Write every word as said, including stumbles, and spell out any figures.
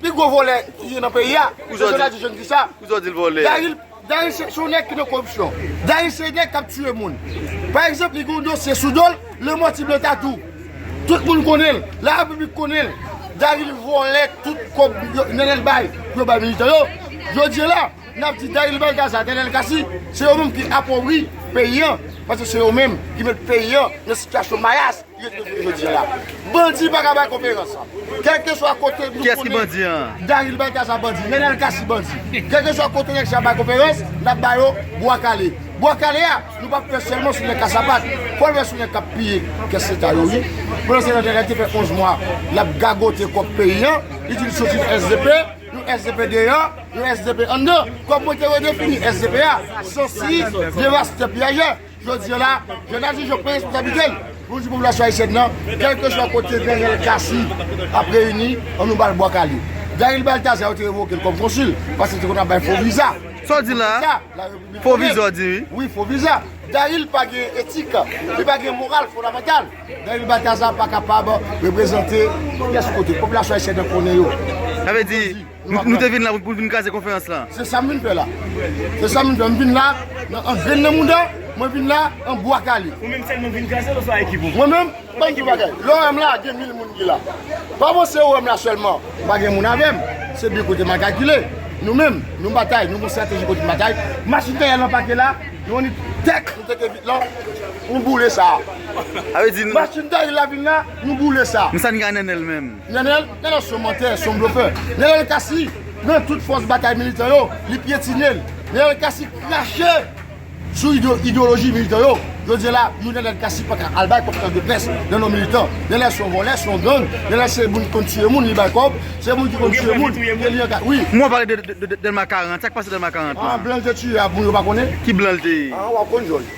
Pi gwo vòlè ki gen nan peyi a, se Jovenel Moïse ki sa. Daril, Daril se, se yon nèg ki nan koripsyon. Daril se yon nèg k ap tiye moun. Pa egzanp, li gen yon dosye sou do l, Lemò Ti Blan Tatou. Tout moun konnen l, larepiblik konnen l. Daril vòlè tout kòb yo, Nenel bay pou yo bay militan yo. Jodi a la, n ap di Daril Baltazar, Nenel Cassy, se yo menm ki apobri peyi an, paske se yo menm ki met peyi an nan sitiyasyon mayas. Yo te vini jodi a la. Bandi pa ka bay konferans. Kèlkeswa kote nou konnen, Daril Baltazar bandi, Nenel Cassy bandi. Kèlkeswa kote nèg sa bay konferans, n ap ba yo bwa kale. Bwa kale a, nou p ap fè sèlman sou nèg ka sapat. Fò l fè sou nèg k ap piye kès leta yo, wi. Pandan se tan Nenel te fè onz mwa, l ap gagote kòb peyi an. Li di l soti nan S D P, yon S D P deyò, yon S D P anndan. Kòb mwen te redefini S D P a, sansi, devastè, piyajè. Jodi a la, Jovenel Moïse pran responsablite l pou l di popilasyon ayisyèn nan, kèlkeswa kote Nenel Cassy ap reyini, ann nou ba l bwa kale. Daril Baltazar, yo te revoke l kòm konsil, paske li te konn ap bay fo viza. Sa w di la? Sa, la Repiblik konnen. Fo viza, w di wi. Wi, fo viza. Daril pa gen etik, li pa gen moral fondamantal. Daril Baltazar pa kapab reprezante pyès kote. Popilasyon ayisyèn nan konnen yo. Sa vle di, Nou, nou te vin la pou, pou vin kraze konferans la. Se sa m vin fè la. Se sa m vin fè. M vin la, nan, an grenn nan mouda, mwen vin la, an bwa kale. Ou menm sèlman vin kraze l oswa ekip ou? Mwen menm, ban m di bagay. Lè w wè m la, gen mil moun ki la. Pa panse w wè m la sèlman, m pa gen moun avè m. Se byen kote m al kalkile. Nou menm, nou batay, nou gon estrateji kote m batay. Machin Daril lan pake la, nou annik tèk, nou teke vit lan, nou boule sa. Sa vle di nou Machin Daril la vin la, nou boule sa. Men sa n gen a Nenel menm? Nenel, Nenel se yon mantè, se yon blofè. Nenel Cassy pran tout fòs batay militan yo, li pyetine l. Nenel Cassy krache sou ide-, ideyoloji militan yo. Jodi a la, yon Nenel Cassy pa ka al bay konferans de près nan non militan. Nenel se yon vòlè, se yon gang. Nenel se moun ki konn tiye moun, li bay kòb. Se moun ki konn tiye moun, ke li anka-, wi. Mwen pale de, de, de, de Dèlma karant. Sa k pase Dèlma karant la? Ah, blan l te tiye a, moun yo pa konnen? Ki blan l te ye? Ah, w ap konn jòj.